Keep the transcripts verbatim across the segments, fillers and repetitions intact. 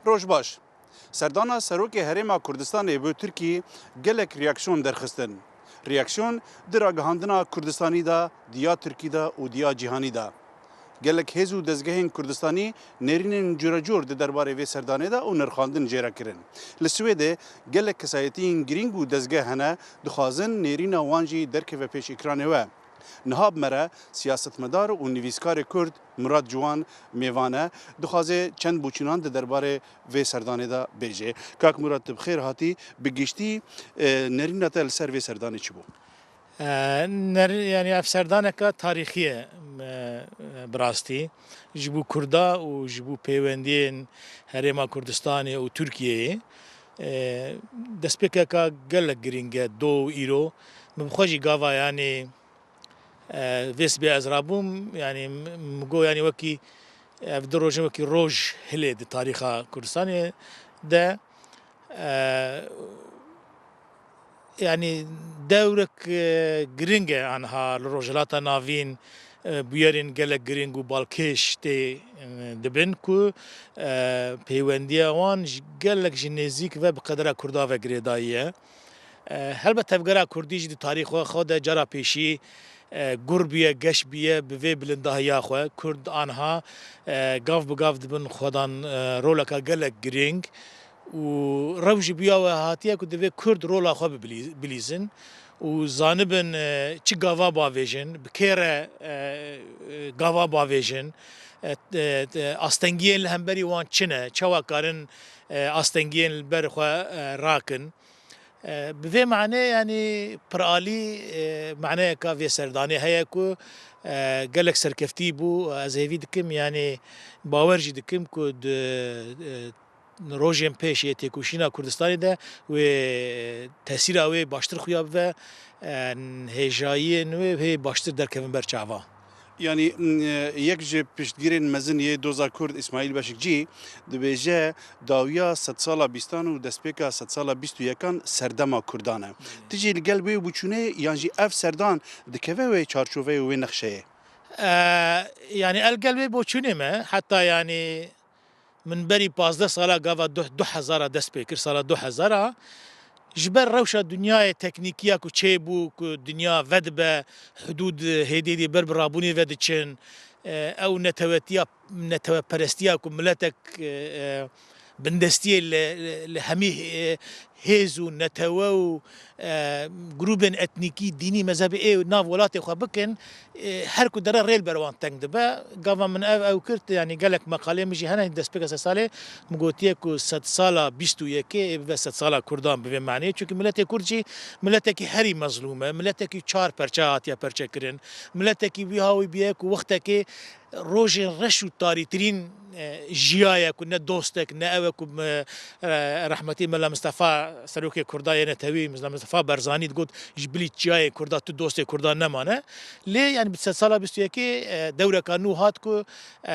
Roj baş. Serdana Serokê Herêma Kurdistanê bo Tirkî gelek reaksiyon derxistin. Reaksiyon di ragihandina Kurdistanî de, di ya Tirkî de û di ya cîhanî de. Gelek hêz û dezgehên Kurdistanî nêrînên curecor di derbarê vê serdanê de û nirxandin jê re kirin. Li Swêdê gelek kesayetiyên girîng û dezgeh hene, dixwazin nêrîna wan jî derkeve pêş ekranê we. Niha bi me re siyasetmedar û nivîskarê Kurd Murat Ciwan mêvan e, dixwaze çend boçûnan di derbarê vê serdanê de bêje. Kak Murat, tu bi xêr hatî. Bi giştî, e, nerîna te li ser vê serdanê çi bû? E, ner-, yanî ev serdaneka tarîxî ye, e, bi rastî. Ji bo Kurda û ji bo pêwendiyên Herêma Kurdistanê û Tirkiyeyê, e, destpêkeka gelek girîng e, do û îro. Min bi xwe jî gava, yanî, e, vê sibê ez rabûm, yanî, m-, min got, yanî, wekî ev du roj in wekî roj hilê di tarîxa Kurdistanê de. E, yanî dewrek, e, giring e anha li Rojhilata Navîn, e, bûyerên gelek giring û balkêş tê, e, dibin ku, e, pêwendiya wan ji gelek ji nêzîk ve bi qedera Kurda ve girêdayî ye. E, helbet tevgera Kurdî jî di tarîxa xwe de cara pêşî, e, gur bûye, geş bûye bi vê bilindahiya xwe. Kurd anha, e, gav bi gav dibin xwedan, e, roleka gelek giring û rewş ji bûya we hatiye ku divê Kurd rola xwe bibilî-, bilîzin û zanibin, e, çi gava bavêjin, bi kê re, e, e, gava bavêjin, e, e, e, astengiyên li hemberî wan çi ne, çawa karin, e, astengiyên li ber xwe, e, rakin. E, bi vê manê, yanî piralî, e, maneyeka vê serdanê heye ku, e, gelek serkeftî bû. Ez hêvî dikim, yanî bawer jî dikim ku di, e, rojên pêş yê têkoşîna Kurdistanê de wê tesîra wê baştir xuya bibe, e, hêjayiyên wê hê baştir derkevin ber çava. Yanî, m, yek ji piştgirên mezin yê doza Kurd Îsmaîl Beşikçî dibêje, dawiya sedsala bîstan û destpêka sedsala bîst û yekan serdema Kurdan e. Tu jî li gel wê boçûnê yan jî ev serdan dikeve wê çarçoveyê û wê nexşeyê? E, yanî el gel wê boçûnê me, heta yanî Min berî pazdeh sala gava du, du hezara dest pê kir, sala du hezara. Ji ber rewşa dinyayê teknîkiya ku çêbû, ku dinya vedibe, hidûd hêdî hêdî ber bi rabûnê ve diçin, e, ew netewetiya, neteweperestiya ku miletek, e, e, bindestiyê li, li, li hemî, e, hêz û netewe û, e, grûbên etnîkî, dînî, mezhebî ê nav welatê xwe bikin, e, her ku dere rê li ber wan teng dibe. Gava min ev ew kir, yanî gelek meqalê min jî hene, destpêka sed salê min gotiye ku sedsala bîst û yekê ê bibe sedsala Kurdan bi vê maneyê. Çunkî miletê Kurd jî miletekî herî mezlûm e, miletekî çar perçe hatiye perçekirin, miletekî wî hawî bûye ku wextekê rojên reş û tarîtirîn, e, jiyaye ku ne dostek, ne ew e ku me, e, rehmetî Mela Mistefa, serokê Kurda yê netewî, Mela Mistefa Barzanî digot, ji bilî çiyayê Kurda tu dostê Kurda nemane. Lê, yanî, bi sedsala bîst û yekê, e, dewreka nû hat ku, e,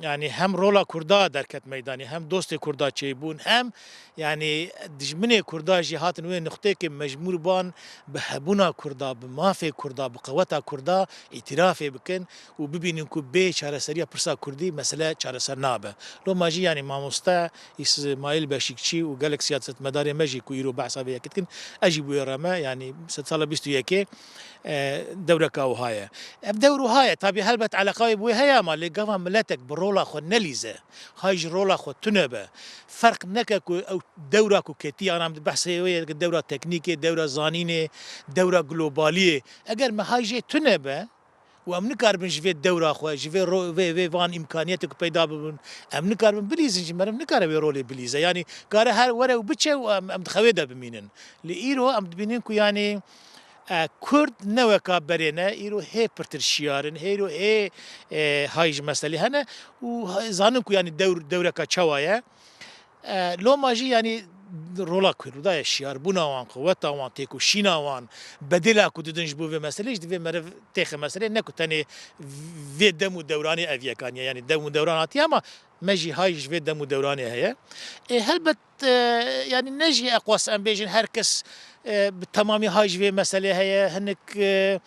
yanî, hem rola Kurda derket meydanê, hem dostê Kurda çêbûn, hem, yanî, dijminê Kurda jî hatin wê nuqteyê ke mecbûr ban bi hebûna Kurda, bi mafê Kurda, bi qeweta Kurda îtirafê bikin û bibînin ku bê çareseriya pirsa Kurdî mesele çareser nabe. Loma jî, yanî, mamoste Îsmaîl Beşîkçî û gelek siyasetmedarê me jî ku îro behsa vê yekê dikin, ez jî bi wê re me, yanî, sedsala bîst û yekê, e, dewreka wiha ye. Ev dewr wiha ye. Tabî helbet eleqa wê bi wê heye, ama lê gava miletek bi rola xwe nelîze, hay ji rola xwe tune be, ferq neke ku ew dewra ku ketî, yan em di behsê wê ye, dewra teknîkê, dewra zanînê, dewra globaliyê. Eger me hay jê tune be, û em nikaribin ji vê dewra xwe, ji vê ro-, vê, vê van îmkaniyetê ku peyda bibin, em nikaribin bilîzin, ji meriv nikare wê rolê bilîze. Yanî kare her were û biçe û em, em di xewê de bimînin. Lê îro em dibînin ku, yanî, e, Kurd ne weka berê ne, îro hê pirtir şiyar in, hê îro hê, e, hay ji meselê hene û ha-, zanin ku, yanî, dewr, dewreka çawa ye. E, loma jî, yanî, rola Kurda ye, şiyarbûna wan, qeweta wan, têkoşîna wan, bedela ku didin ji bo vê meselê, ji divê meriv têxe meselê, ne ku tenê vê dem û dewranê ev yekaniye, yanî dem û dewran hatiye, ama me jî hay ji vê dem û dewranê heye. E, helbet, e, yanî, ne jî eqwas em bêjin her kes, e, bi temamî hay ji vê meselê heye, hinik, e,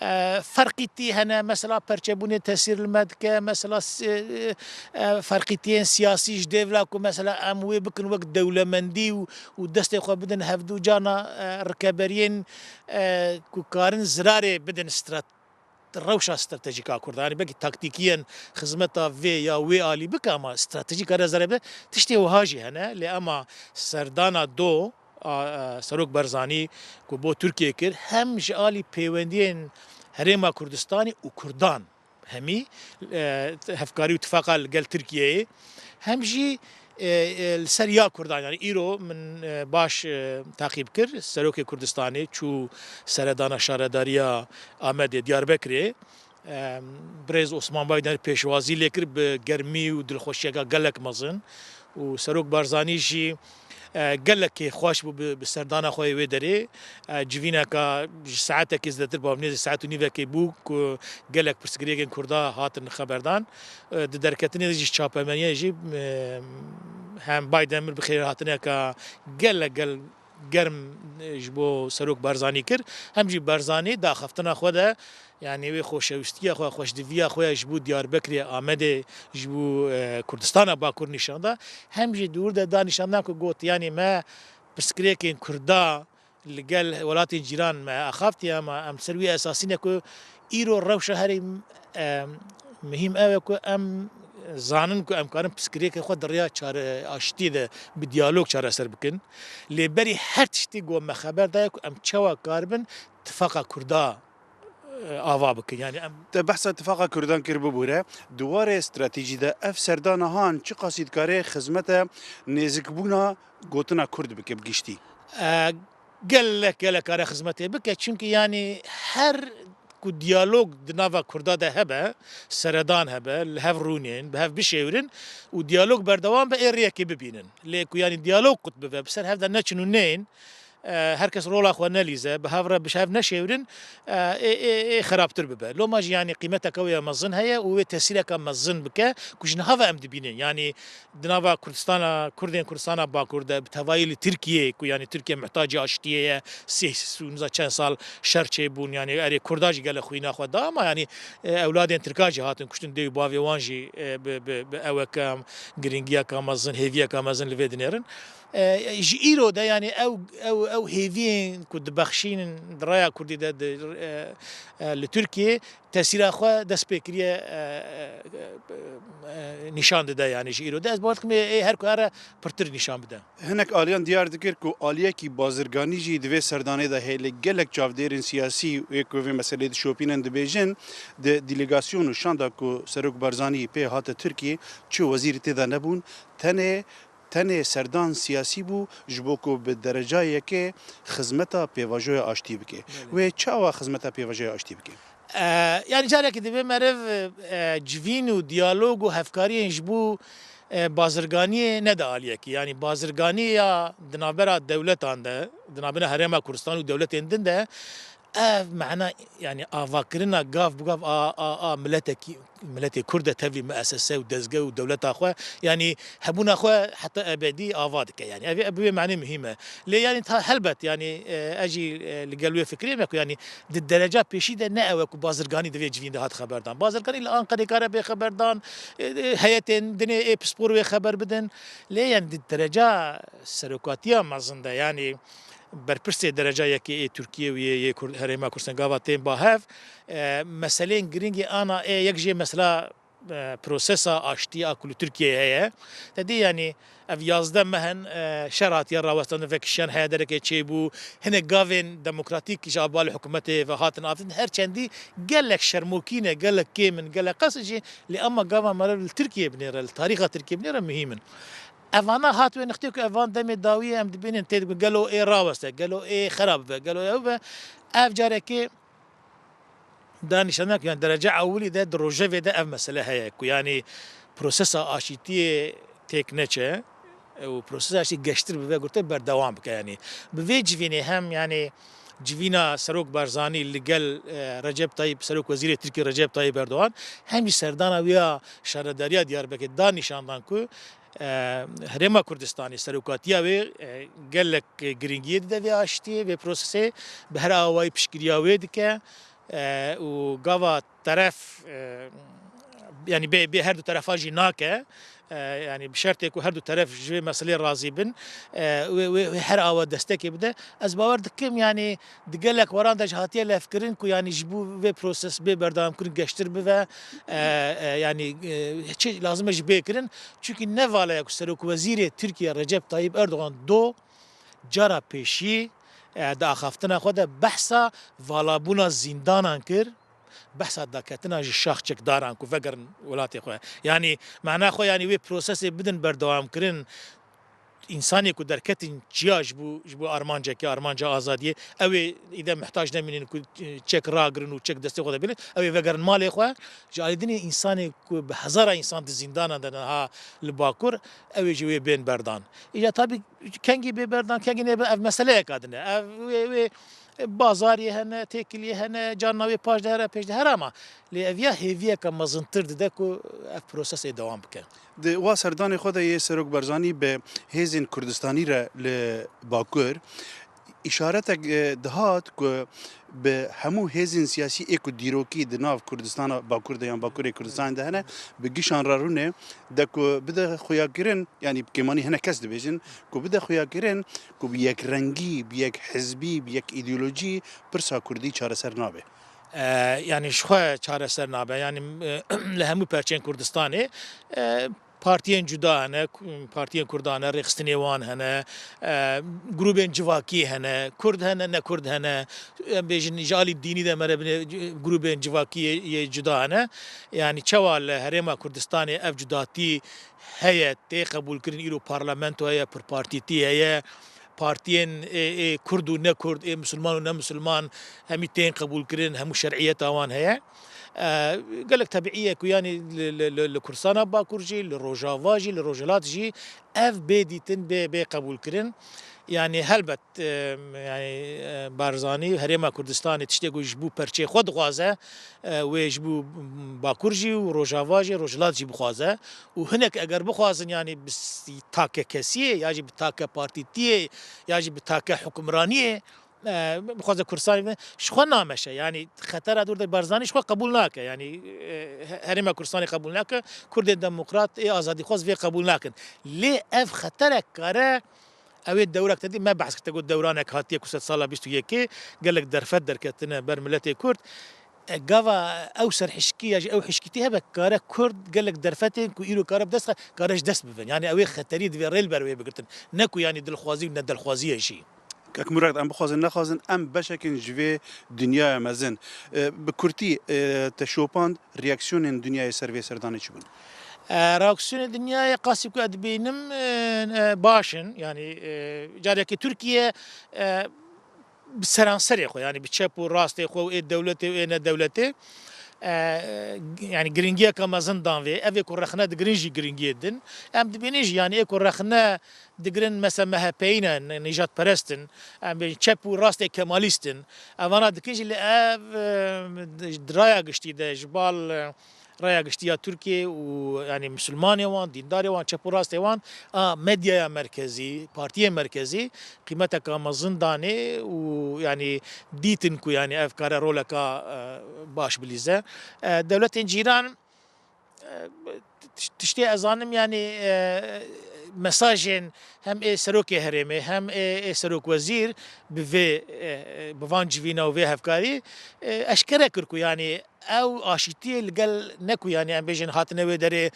E, ferqîtî hene, mesela perçebûnê tesîr li me dike, mesela s-, e, e, ferqîtiyên siyasî ji dêvla ku mesela em wê bikin wek dewlemendî û, û destê xwe bidin hevdû cana, e, rikeberiyên, e, ku karin zirarê bidin strat-, rewşa stratejîk a Kurdan. Yanî belkî taktîkiyên xizmeta vê ya wê alî bike ama stratejîk kare zirarê bide. Tiştê wiha jî hene, lê ema serdana do, a, a, Serok Barzanî ku bo Tirkiye kir, hem ji alî pêwendiyên Herêma Kurdistanê û Kurdan hemî, e, hevkarî û tifaqa li gel Tirkiyeyê, hem jî, e, e, li ser ya Kurdan, yanî îro min, e, baş, e, taqîb kir, Serokê Kurdistanê çû seredana Şaredariya Amedê, Diyarbekirê, Em, Birêz Osman Baydemir pêşwazî lê kir, bi germî û dilxweşiyeke gelek mezin û Serok Barzanî jî, e, gelek kêfxweş bû bi, bi serdana xwe yê wê derê. E, civîneka ji saetekê zêdetir, ba nêzî saet û nîvekê bû ku gelek pirsgirêkên Kurda hatin xeberdan. E, di derketinê de jî çapemeniyê jî, e, hem Baydemir bi xêrhatineka gelek gel germ, e, ji bo Serok Barzanî kir, hem jî Barzanî di axaftina xwe de, yanî wê xoşewîstiya xwe, xweşdiviya xwe ya ji bo Diyarbekirê, Amedê, ji bo, e, Kurdistana Bakur nîşan da, hem jî di wir de da nîşandan ku got, yanî me pirsgirêkên Kurda li gel welatên cîran me axaftiye, ama em ser wî esasî ne ku îro rewşa herî, e, muhîm ew e ku em zanin ku em karin pirsgirêkê xwe di rêya çare-, aştiyê de bi diyalog çareser bikin. Lê berî her tiştî ku me xeber daye ku em çawa karibin tifaqa Kurda, e, ava bikin. Yanî em Te behsa tifaqa Kurdan kir, bibûre. Di warê stratejî de ev serdana han çiqasî dikare xizmete nêzikbûna gotina Kurd bike bi giştî? E, gelek, gelek kare xizmetê bike. Çimkî yanî her ku diyalog di nava Kurda de hebe, seredan hebe, li hev rûnên, bi hev bişêwirin û diyalog berdewam be, ê rêyekê bibînin. Lê ku yanî diyalog qut bibe, bi ser hev de neçin û neyên, e, her kes rola xwe nelîze, bi hev re bi hev neşêwirin, e, ê, ê, ê xerabtir bibe. Loma jî yanî qîmeteke wê ya mezin heye û wê tesîreke mezin bike ku ji niha ve em dibînin. Yanî di nava Kurdistana, Kurdên Kurdistana Bakur de, bi tevayî li Tirkiyeyê, ku yanî Tirkiye mihtacê aştiyê ye, sih û niza çend sal şer çêbûn, yanî erê Kurda jî gelek xwîna xwe da, ama yanî, e, ewladên Tirka jî hatin kuştin, dê û bavê wan jî, e, bi, bi, bi eweke girîngiyeke mezin, hêviyeke mezin li vê dinêrin. E, ji îro de, yanî ew, ew, ew hêviyên ku dibexşînin di raya Kurdî de, di, e, e, li Tirkiyê, tesîra xwe dest pê kiriye, e, e, e, nîşan dide, yanî ji îro de. Ez bawer dikim ê, ê her ku here pirtir nîşan bide. Hinek aliyan diyar dikir ku aliyekî bazirganî jî di vê serdanê de heye, lê gelek çavdêrên siyasî ê ku vê meseleyê dişopînin dibêjin, di delegasyon û şanda ku Serok Barzanî pê hate Tirkiyê, çi wezîrî tê de nebûn, tenê, tenê serdan siyasî bû, ji bo ku bi dereca yekê xizmeta pêvajoya aştî bike. Belê. Wê çawa xizmeta pêvajoya aştî bike? E, yanî carekê divê meriv, e, civîn û diyalog û hevkariyên ji bo, e, bazirganiyê nede aliyekî. Yanî bazirganiya di navbera dewletan de, di navbera Herêma Kurdistan û dewletên din de, ev mana, yanî avakirina gav bi gav a, a, a miletekî, miletê Kurd de tevlî miesese û dezge û dewleta xwe, yanî hebûna xwe heta ebedî ava dike. Yanî ev, ev bi vê manê muhîm e. Lê yanî ta helbet, yanî, e, ez jî, e, li gel wê fikrê me ku yanî di dereca pêşî de ne ew e ku bazirganî di vê civîn de hat xeberdan. Bazirganî li Anqerê kare bê xeberdan, e, e, heyetên dinê ê pispor wê xeber bidin. Lê yanî di dereca serokatiya mezin de, yanî berpirsê dereca yekê ê Tirkiyê û yê, yê Kurd-, Herêma Kurdistan gava tên ba hev, e, meseleyên girîngê ana ê yek jê mesela, e, prosesa aştiyê a ku li Tirkiyeyê heye. Te dî, yanî ev yazdeh meh in, e, şer hatiye rawestandin, vekişiyan heye derekê çêbû. Hinek gavên demokratîk ji albalê hikûmetê ve hatin avêtin. Her çendî gelek şermokî ne, gelek kêm in, gelek qas in jî. Lê ema gava meriv li Tirkiyeyê binêre, li tarîxa Tirkiyeyê binêre muhîm in. Evana hat wê nixtê ku evan demê dawiyê em dibînin tê dibin, gelo ê raweste, gelo ê xerab be, gelo ew be. Ev carekê da nîşan da ku, yanî derece ewilî de di rojevê de ev mesele heye ku, yanî prosesa aşîtiyê têk neçe û prosesa aşîtî geştir bibe, gurte berdewam bike. Yanî bi vê civînê hem, yanî civîna Serok Barzanî li gel, e, Recep Tayyip, Serok Wezîrê Tirkî Recep Tayyip Erdogan, hem jî serdana wî ya Şaredariya Diyarbekirê da nîşan dan ku, e, Herêma Kurdistanê, serokatiya wê, e, gelek girîngiyê dide vê aştiyê, vê prosesê, bi her awayî piştgiriya wê dike. E, û gava teref, e, yanî bê, bê her du terefa jî nake. E, yanî bi şertê ku her du teref ji vê meselê razî bin, e, wê, wê, wê her awa destekê bide. Ez bawer dikim, yanî di gelek weran de jî hatiye levkirin ku yanî ji bo vê proses bê berdewamkirin geştir bibe. E, e, yanî, e, çi lazim e jî bê kirin. Çunkî ne vala ye ku Serokwezîrê Tirkiye Recep Tayyip Erdogan do cara pêşî, e, di axaftina xwe de behsa valabûna zîndanan kir, behsa daketina ji şax çekdaran ku vegerin welatê xwe. Yanî mana xwe, yanî wê prosesê bidin berdewamkirin. Însanê ku derketin çiya ji bo, ji bo armancekê, armanca azadiyê, ew ê îde mihtac nemînin ku çek ragirin û çek destê xwe de bînin, ew ê vegerin malê xwe. Ji alî dinê însanê ku bi hezara însan di zîndanan de niha li Bakur, ew ê ji wê bên berdan. Îca tabî kengî bê berdan, kengî nêbe, ev meseleyeka din e. Ev wê, wê bazarê hene, têkiliyê hene, carna wê paş de here, pêş de here ama lê ev ya hêviyeke mezintir dide ku ev prosesê dewam bike. Di wa serdanê xwe de yê Serok Barzanî bi hêzên Kurdistanî re li Bakur îşaretek, e, dihat ku bi hemû hêzên siyasî ê ku dîrokî di nav Kurdistana Bakur de yan Bakurê Kurdistanê de hene, bi gişan re rûnê de ku bide xuyakirin, yanî bi kêmanî hinek kes dibêjin, ku bide xuyakirin ku bi yekrengî, bi yek hizbî, bi yek îdeolojî pirsa Kurdî çareser nabe. E, yanî ji xwe çareser nabe. Yanî, e, li hemû perçên Kurdistanê, e, partiyên cuda hene, ku-, partiyên Kurdan hene, rêxistinê wan hene, e, grûbên civakî hene, Kurd hene, ne Kurd hene, em bêjin ji alî dînî de mere bine, grûbên civakî yê, yê cuda hene. Yanî çawa li Herêma Kurdistanê ev cudatî heye, tê qebûlkirin, îro parlamento heye, pirpartîtî heye, partiyên ê, ê Kurd û ne Kurd, ê Misilman û ne Misilman, hemî tên qebûlkirin, hemû şer'iyeta wan heye. E, gelek tebîî ye ku yanî li, li, li, li Kurdistana Bakur jî, li Rojava jî, li Rojhilat jî ev bê dîtin, bê, bê qebûlkirin. Yanî helbet, e, yanî, e, Barzanî Herêma Kurdistanê tiştê ku ji bo perçê xwe dixwaze, e, wê ji bo Bakur jî û Rojava jî, Rojhilat jî bixwaze. Û hinek eger bixwazin, yanî bi s-, take kesiyê ya jî bi take partîtiyê ya jî bi take hukimraniyê, e, bixwaze Kurdistanê bide, ji xwe nameşe. Yanî xetera dûr de Barzanî ji xwe qebûl nake. Yanî, e, he-, Herêma Kurdistanê qebûl nake, Kurdên demokrat ê azadîxwaz vê qebûl nakin. Lê ev xeterek kare, ew ê dewrek te dî me behs kir, te got dewranek hatiye ku sedsala bîst û yekê gelek derfet derketine ber miletê Kurd. E, gava ew serhişkî ya jî ew hişkîtî hebe, kare Kurd gelek derfetên ku îro kare bi dest xe-, kare ji dest bibin. Yanî ew ê xeterî divê rê li ber wê bigirtin. Ne ku yanî dilxwazî û nedilxwazî ye jî. Kek Murad, em bixwazin nexwazin, em beşekin ji vê dinyaya mezin. E, bi kurtî, e, te şopand, reaksiyonên dinyayê ser vê serdanê çi bûn? E, reaksiyonê dinyayê qasî ku ez dibînim, e, e, baş in. Yanî, e, carekê Tirkiye, e, bi seranserê xwe, yanî bi çep û rastê xwe û ê dewletê û ê ne dewletê, e, yanî giringiyeke mezin dan vê. Ev ê ku rexne digirin jî giringiyê din. Em dibînin jî, yanî ê ku rexne digirin, mesela M H P'yî ne, ne-, nîjadperest in, em bêjin çep û rastê kemalîst in. Evana dikin jî, lê ev, e, di, di raya giştî de ji bal, e, raya giştî ya Tirkiyê û, yanî, misilmanê wan, dîndarê wan, çep û rastê wan, a medyaya merkezî, partiyên merkezî qîmeteka mezin danê û, yanî, dîtin ku, yanî, ev kare roleka, e, baş bilîze. E, dewletên cîran, e, tiş-, tiştê ez zanim, yanî, e, mesajên hem ê serokê herêmê hem ê, ê serokwezîr bi vê, e, bi van civîna û vê hevkarî, e, eşkere kir ku, yanî, ew aşîtiyê li gel, ne ku, yanî, em bêjin hatine wê derê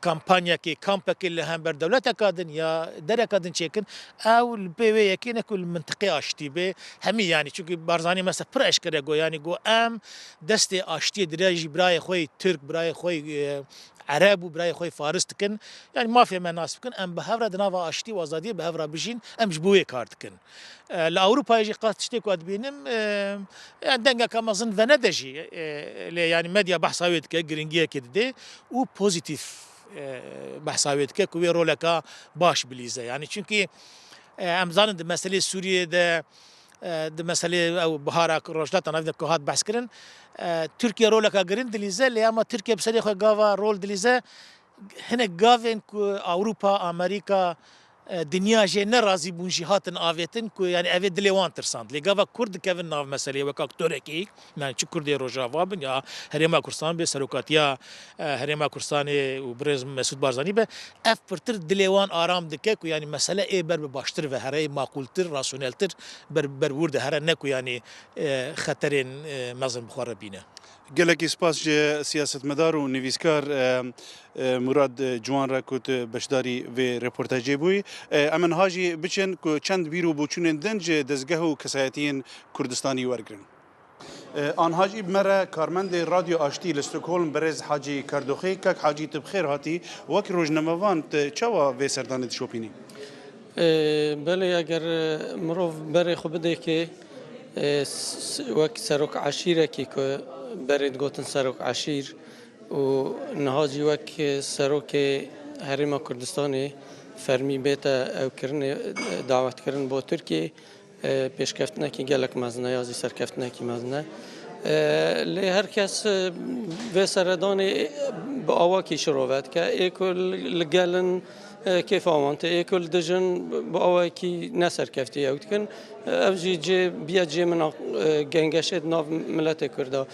kampanyekê, kampekê li hember dewleteka din ya dereka din çêkin, ew li pê wê yekê ne ku li mintiqê aştî bê hemî, yanî, çunkî Barzanî mesela pir eşkere got, yanî, got, em destê aştiyê dire jî birayê xwe yê Tirk, birayê xwe yê, e, Ereb û birayê xwe yê Faris dikin. Yanî mafê me nas bikin, em bi hev re di nava aştî û azadiyê bi hev re bijîn, em ji bo wê kar dikin. E, li Ewropayê jî qas tiştê ku ez dibînim, e, yanî dengeka mezin venede jî, e, lê yanî medya behsa wê dike, giringiyekê didê û pozîtîf, e, behsa wê dike ku wê roleka baş bilîze. Yanî çunkî, e, em zanin di meselê Sûriyê de, e, di meselê ew bihara Rojhilata Navîn de ku hat behs kirin, e, Tirkiye roleka girin dilîze, lê ama Tirkiye bi serê xwe gava rol dilîze, hinek gavên ku Ewropa, Amerîka, e, dinya jê nerazî bûn jî hatin avêtin ku, yani, ev ê dilê wan tirsand. Lê gava Kurd dikevin nav meseleyê wek aktorekî, yani çi Kurdê Rojava bin ya Herêma Kurdistan bê, serokatiya, e, Herêma Kurdistanê û birêz Mesûd Barzanî be, ev pirtir dilê wan aram dike ku, yani, mesele ê ber bi baştir ve here, ê maqûltir, rasyoneltir ber, ber wir de here, ne ku, yani, e, xeterên, e, mezin bi xwe re bîne. Gelekî spas ji siyasetmedar û nivîskar, e, e, Murad Ciwan re ku tu beşdarî vê reportajê bûyî. E, em ê niha jî biçin ku çend bîr û boçûnên din ji dezgeh û kesayetiyên Kurdistanî wergirin. E, anha jî bi me re karmendê Radyo Aştî li Stockholm, birêz Hacî Kardoxê. Kak Hacî, tu bi xêr hatî. Wek rojnamevan tu çawa vê serdanê dişopînî? E, belê, eger, e, mirov berê xwe bidê kê, e, s-, s-, wek serok eşîrekî ku berê digotin serok eşîr û niha jî wek serokê Herêma Kurdistanê fermî bête ewkirinê, e, dawetkirin bo Tirkiyê, e, pêşkeftinekî gelek mezin e ya jî serkeftinekî mezin e. E, lê her kes, e, vê seredanê bi awakî şirove dike. Ê ku li, li gel in, e, kêfa wan tê, ê ku li dij in bi awayekî neserkeftî ew dikin. E, ev jî cê, biye cê min a, e, gengeşê di nav miletê Kurda.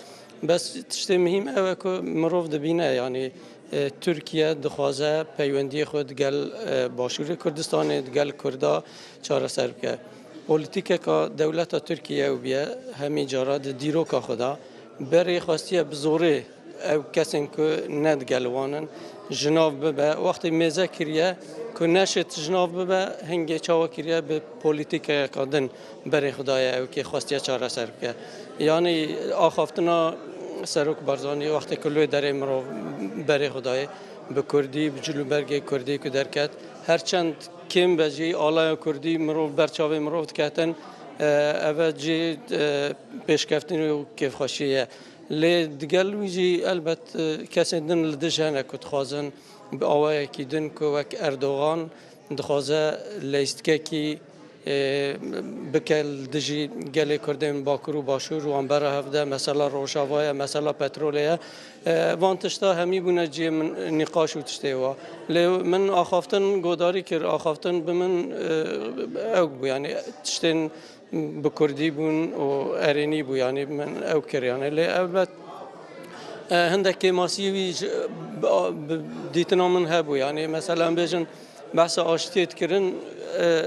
Bes tiştê muhîm ew e ku mirov dibîne, yanî, e, Tirkiye dixwaze peywendiyê xwe digel, e, Başûrê Kurdistanê, digel Kurda çareser bike. Polîtîkeka dewleta Tirkiye ew bûye, hemî cara di dîroka xwe de berê xwestiye bi zorê ew kesên ku ne digel wan in, ji nav bibe. Wextê mêze kiriye ku neşêt ji nav bibe, hingê çawa kiriye bi polîtîkeyeka din berê xwe daye ew kê xwestiye çareser bike. Yanî axaftina Serok Barzanî wextê ku li wê derê mirov berê xwe dayê bi kurdî, bi cilûbergê kurdî ku derket, her çend kêm be jî alaya kurdî mirov ber çavê mirov diketin, e, eve cê, e, pêşkeftin û kêfxweşiyê ye. Lê digel wî jî elbet, e, kesên din li dij hene ku dixwazin bi awayekî din ku wek Erdogan dixwaze leyîstikekî, e, bike li dijî gelê Kurdên Bakur û Başûr û wan bera hev de, mesela Rojava ye, mesela petrolê ye. E, van tişta hemî bûne cihê min nîqaş û tiştê wa. Lê min axaftin godarî kir, axaftin bi min, e, ew bû, yanî tiştên bi kurdî bûn û erênî bû, yanî min ew kir, yanî lê elbet, e, hindek kêmasî wî ji, bi, bi dîtina min hebû, yanî mesela em bêjin behsa aştiyê dikirin, e,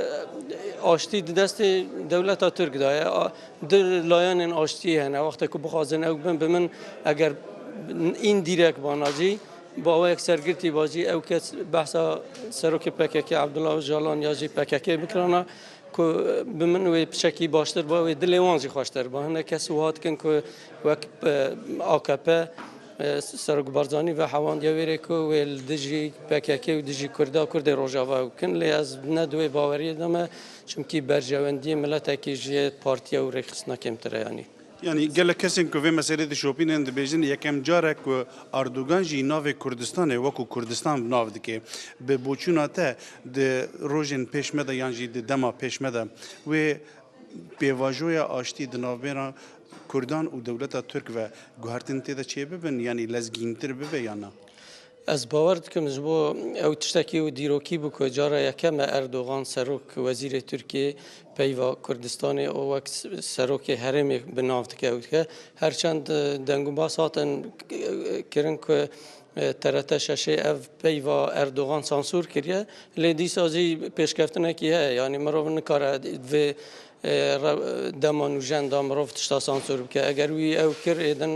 aştî di destê dewleta Tirk de ye. A, du layenên aştiyê hene, wextê ku bixwazin ew bin, bi min eger îndîrek bana jî, bi awayek sergirtî ba jî, ew kes behsa serokê P K K Abdullah Ocalan ya jî P K K bikirana, ku bi min wê piçekî baştir ba, wê dilê wan jî xweştir ba. Hinek kes wiha dikin ku wek, e, A K P, e, Serok Barzanî ve hewandiye wê rê ku wê li dijî P K K û dijî Kurda, Kurdê Rojava ew bikin. Lê ez ne di wê baweriyê de me, çimkî berjewendiyê miletekî ji yê partiya û rêxistina kêmtir e, yanî. Yanî gelek kesên ku vê meselê dişopînin dibêjin, yekem car e ku Erdogan jî navê Kurdistanê wekû Kurdistan bi nav dike. Bi boçûna te di rojên pêş me de yan jî di dema pêş me de wê pêvajoya aştî di navbêra Kurdan û dewleta Tirk ve guhertin tê de çêbibin, yanî lezgîntir bibe yan na? Ez bawer dikim ji bo ew tiştekî û dîrokî bû ku cara yekem e Erdogan, serok wezîrê Tirkiyê, peyva Kurdistanê û wek s-, serokê herêmê bi nav dike û dike. Her çend, e, dengûbas hatin, e, kirin ku, e, T R T şeşê ev peyva Erdogan sansûr kiriye, lê dîsa jî pêşkeftinekî heye, yanî mirov nikare vê, e, re-, dema nûjen de mirov tişta sansûr bike. Eger wî ew kir, ê din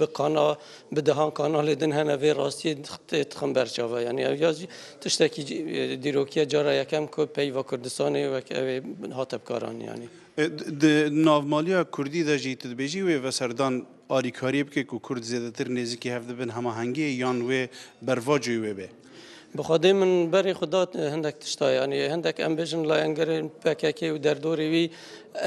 bi kana-, bi dehan kanalê din hene vê rastiyê tê dixin ber çav e. Yanî ev ya jî tiştekî, e, dîrokî ye, cara yekem ku peyva Kurdistanê wek ew ê hate bikaranîn, yanî. E, di, di navmaliya Kurdî de jî tu dibêjî wê veserdan alîkariyê bike ku Kurd zêdetir nêzîkî hev dibin, hemahengiyê yan wê bervacoyê wê be? Bi Xwedê min berê xwe da hindek tişta, yanî hindek em bêjin layengerên P K K û derdorê wî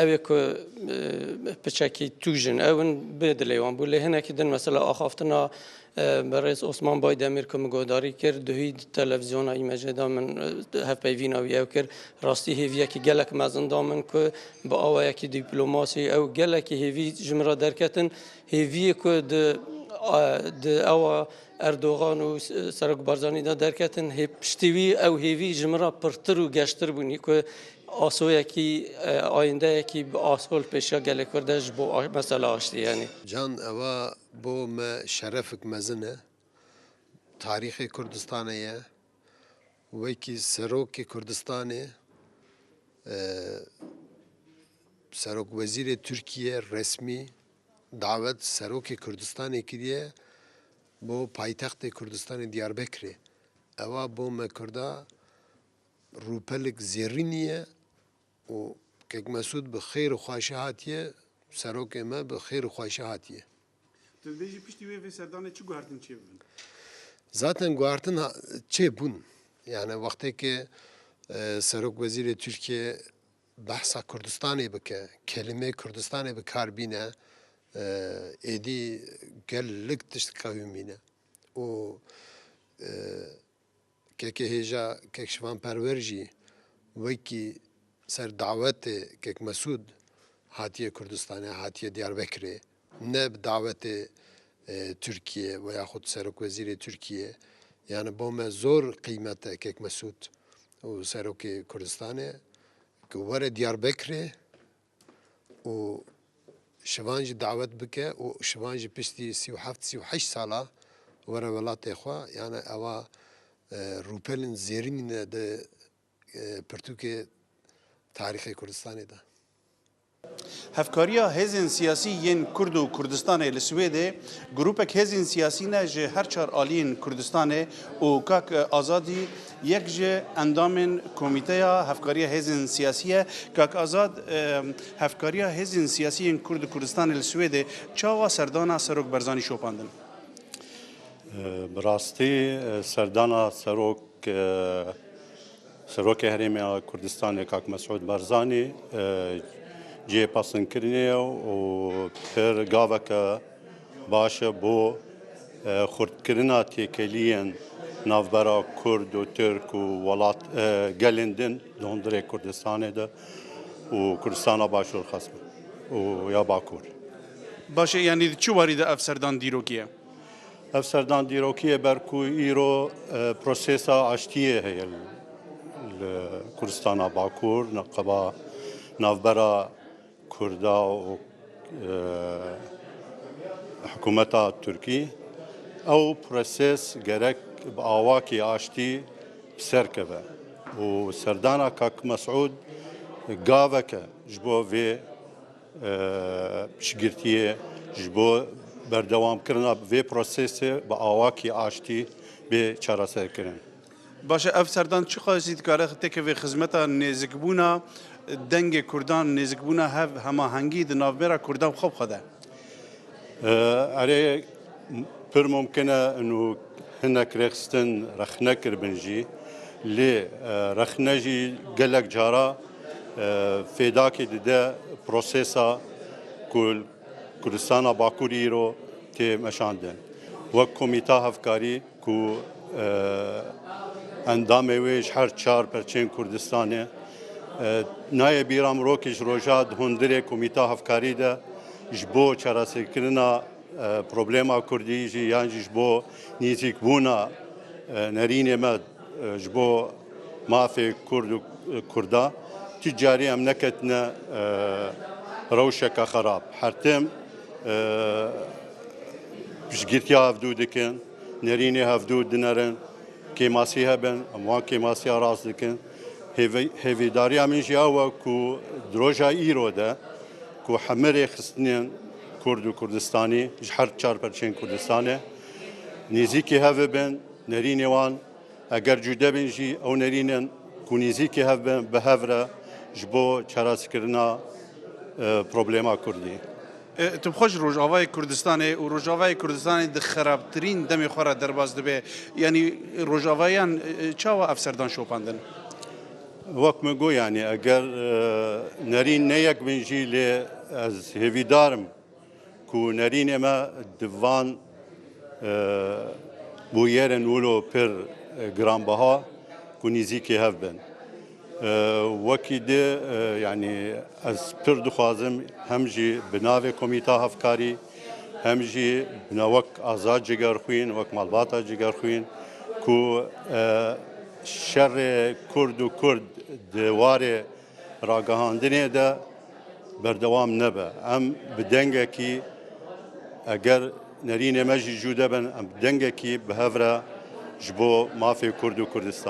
ew ê ku, e, piçekî tûj in, ew in bê dilê wan bû. Lê hinekî din mesela axaftina, e, berêz Osman Baydemîr ku min guhdarî kir, duhî di televîzyona Îmecê de min, e, hevpeyvîna wî ew kir. Rastî hêviyekî gelek mezin da min ku bi awayekî dîplomasî ew gelekî hêvî ji min re derketin. Hêviyê ku di, e, di ewa Erdogan û Serok Barzanî de derketin, hê piştî wî ew hêvî ji min re pirtir û geştir bûnî ku asoyekî, e, ayîndeyekî bi aso li pêşiya gelê Kurd de ji bo a-, mesela aştî, yanî. Can, ewa bo me şerefik mezin e. Tarîxê Kurdistanê ye. Wekî Serokê Kurdistanê, e, Serok Wezîrê Tirkiye resmî dawet Serokê Kurdistanê kiriye bo paytextê Kurdistanê Diyarbekirê. Ewa bo me Kurda rûpelik zêrînî ye û Kek Mesûd bi xêr û xweşî hatiye, serokê me bi xêr û xweşî hatiye. Tu dibêjî piştî wê vê serdanê çi guhertin çêbibin? Zaten guhertin ha-, çêbûn. Yani wextê ke, e, Serok Wezîrê Tirkiye behsa Kurdistanê bike, kelimê Kurdistanê bi kar bîne, e, êdî gelek tişt qewimîne. Û, e, Kekê hêja Kek Şivan Perwer jî wekî ser dawetê Kek Mesûd hatiye Kurdistanê, hatiye Diyarbekirê. Ne bi dawetê, e, Tirkiye veya xwe Serokwezîrê Tirkiye. Yani bo me zor qîmet e Kek Mesûd û Serokê Kurdistanê ku were Diyarbekirê û Şivan jî dawet bike û Şivan jî piştî sî û heft, sî û heşt sala were welatê xwe, yani ewa, e, rûpelên zêrînî ne di, e, pirtûkê tarîxê Kurdistanê de. Hevkariya hêzên siyasî yên Kurd û Kurdistanê li Swêdê grûpek hêzên siyasî ne ji her çar aliyên Kurdistanê û kak Azadî yek ji endamên Komîteya Hevkariya Hêzên Siyasî ye. Kak Azad, e, hevkariya hêzên siyasî yên Kurd û Kurdistanê li Swêdê çawa serdana Serok Barzanî şopandin? E, bi rastî, e, serdana serok, e, Serokê Herêmê ya Kurdistanê Kak Mesûd Barzanî, e, cihê pesinkirinê ye û pir gaveke baş e bo, e, xurtkirina têkeliyên navbera Kurd û Tirk û welat, e, gelên din di hundirê Kurdistanê de û Kurdistana Başûr xasme û ya Bakur. Baş e, yanî di çi warî de ev serdan dîrokî ye? Ev serdan dîrokî ye ber ku îro, e, prosesa aştiyê heye li, li Kurdistana Bakur, neqeba navbera Kurda û, e, hikûmeta Tirkî. Ew proses gerek bi awakî aştî bi ser keve û serdana Kak Mesûd gavek e ji bo vê, e, piştgirtiyê, ji bo berdewamkirina vê prosesê bi awakî aştî bê çareserkirin. Baş e, ev serdan çiqasî dikare têkeve xizmeta nêzikbûna dengê Kurdan, nêzikbûna hev, hemahengî di navbera Kurdan xwe bi xwe de? E, erê, pir mumkin e û hinek rêxistin rexne kiribin jî, lê, e, rexne jî gelek cara, e, fêdakê dide prosesa ku Kurdistana Bakurî îro tê meşandin. Wek Komîta Hevkarî ku, e, endamê wê ji her çar perçên Kurdistanê, e, nayê bîra mirokê ji roja di hundirê Komîta Hevkarî de ji bo çareserkirina, e, problema Kurdî jî yan jî ji bo nêzîkbûna, e, nerînê me, e, ji bo mafê Kurd û, e, Kurda, tu carî em neketine, e, rewşeke xerab. Her tim, e, piştgirtiya hevdû dikin, nerînê hevdû dinerin, kêmasî hebin, em wan kêmasiya rast dikin. Hêvî-, hêvîdariya min jî ew e ku di roja îro de ku hemî rêxistinên Kurd û Kurdistanî ji her çar perçên Kurdistanê nêzîkî hev bibin, nerînê wan eger cude bin jî, ew nerînên ku nêzîkî hev bin, bi hev re ji bo çareserkirina, e, problema Kurdî. E, tu bi xwe ji Rojavayê Kurdistanê û Rojavayê Kurdistanê di xerabtirîn demê xwe re derbas dibe. Yanî Rojavayan, e, çawa ev serdan şopandin? Wek min got, yanî eger, e, nerîn ne yek bin jî, lê ez hêvîdar im ku nerînê me di van, e, bûyerên wilo pir, e, giranbiha ku nêzîkî hev bin. E, wekî di, e, yanî ez pir dixwazim hem jî bi navê Komîta Hevkarî Hem jî bine wek Azad Cigerxwîn, wek malbata Cigerxwîn ku, e, şerê Kurd û Kurd di warê ragihandinê de berdewam nebe. Em bi dengekî, eger nerînê me jî cûde bin, em bi dengekî bi hev re ji bo mafê Kurd û Kurdistan.